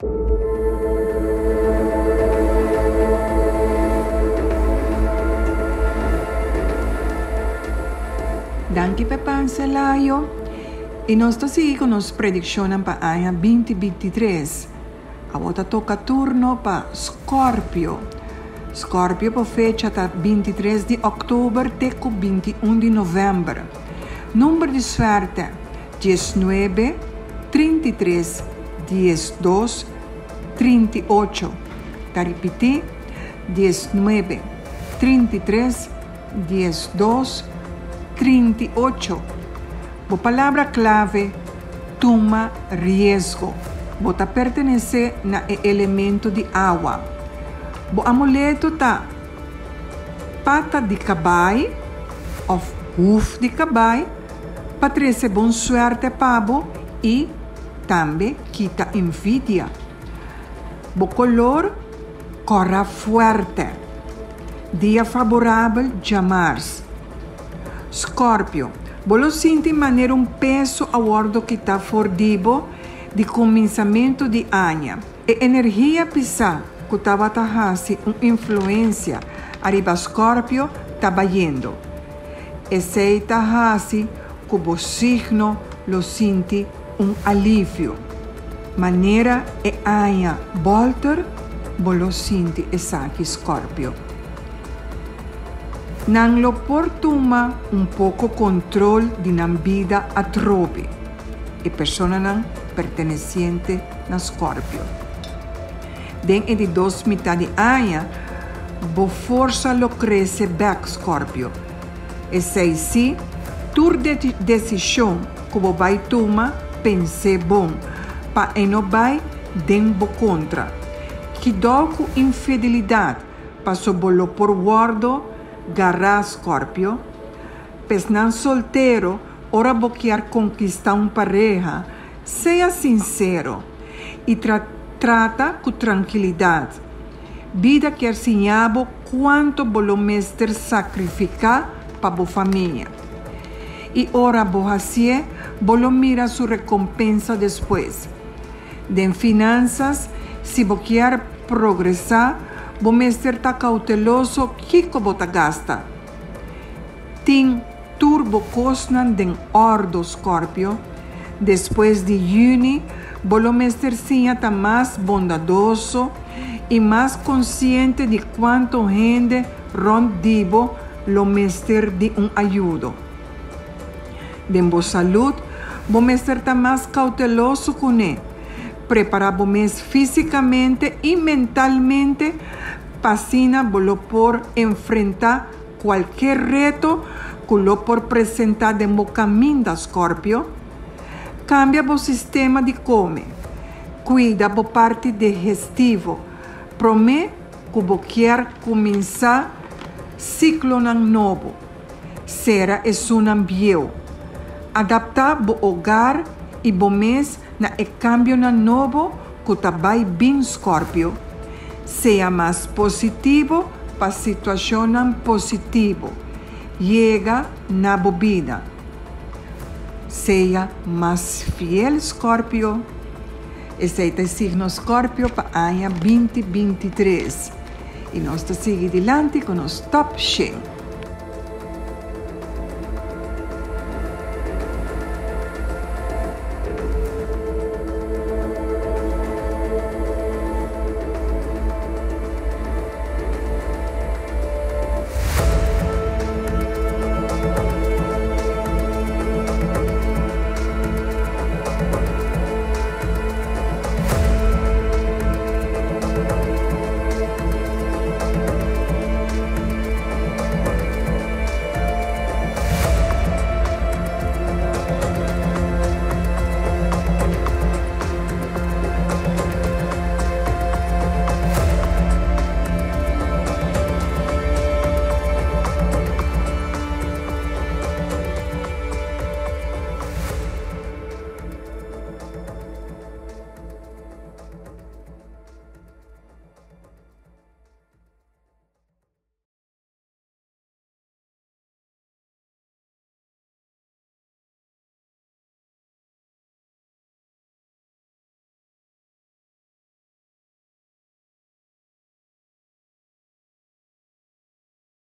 Danki Pepa Celayo. Y nos ta sigui cu nos prediccionnan pa aña binti bintitres. Awor ta toca turno pa Scorpio. Scorpio bo fecha ta bintitres di october te cu bintiun di november. Number di suerte, diesnuebe, trintitres, diesdos, trinti'ocho. Ta ripití, diesnuebe, trintitres, diesdos, trinti'ocho. Bo palabra clave, Tuma riesgo. Bo ta pertenesé na e elemento di awa. Bo amuleto ta pata di kabai òf huf di kabai pa trese bon suerte pa bo i tambe kita envidia. Bo kolor kòrá fuerte. Dia faborabel djamars. Scorpio, Bo lo sinti manera un peso a wordo kita for di bo di cuminsamentu di aña. E energia pisa cu tabata haci un influencia ariba Scorpio ta bayendo. Esey ta haci cu bo signo lo sinti un alivio. Manera e aña bolter bo lo sinti esaki Scorpio. Nan lo por tuma un poko kontrol di nan bida atrobe, e personanan pertenesiente na Scorpio. Den e di dos mitá di aña, bo forsa lo krese bèk, Scorpio. Esei sí, tur desishon ku bo bai tuma, pens'é bon, pa e no bai den bo kontra. Kidou ku infidelidat Paso bo lo por wordo gará, Scorpio. P'esnan soltero, ora bo kier conquista un pareha, sea sincero y tra trata cu trankilidad. Bida kier siña bo cuanto bo lo mester sacrifica pa bo famia. Y ora bo hacié, bo lo mira su recompensa despues. Den finanzas, si bo kier progresá, bo mester ta kauteloso kiko bo ta gasta. Tin tur bo kosnan den òrdo, Scorpio. Despues di yüni, bo lo mester siña ta mas bondadoso i mas konsiente di kuantu hende rònt di bo lo mester di un ayudo. Den bo salud, bo mester ta mas kauteloso kuné. Prepará bo mes físikamente i mentalmente pa asina bo lo por enfrentá kualker reto ku lo por presentá den bo kaminda, Scorpio. Kambia bo sistema di kome. Kuida bo parti digestivo promé ku bo kier kuminsá siklonan nobo. Sera esunnan bieu. Adaptá bo hogar i bo mes na e kambionan nobo ku ta bai bin Scorpio. Sea mas positivo pa situashonnan positivo yega na bo bida. Sea mas fiel Scorpio. Esei ta e signo Scorpio pa aña binti bintitres. I nos ta sigui dilanti ku nos top shen.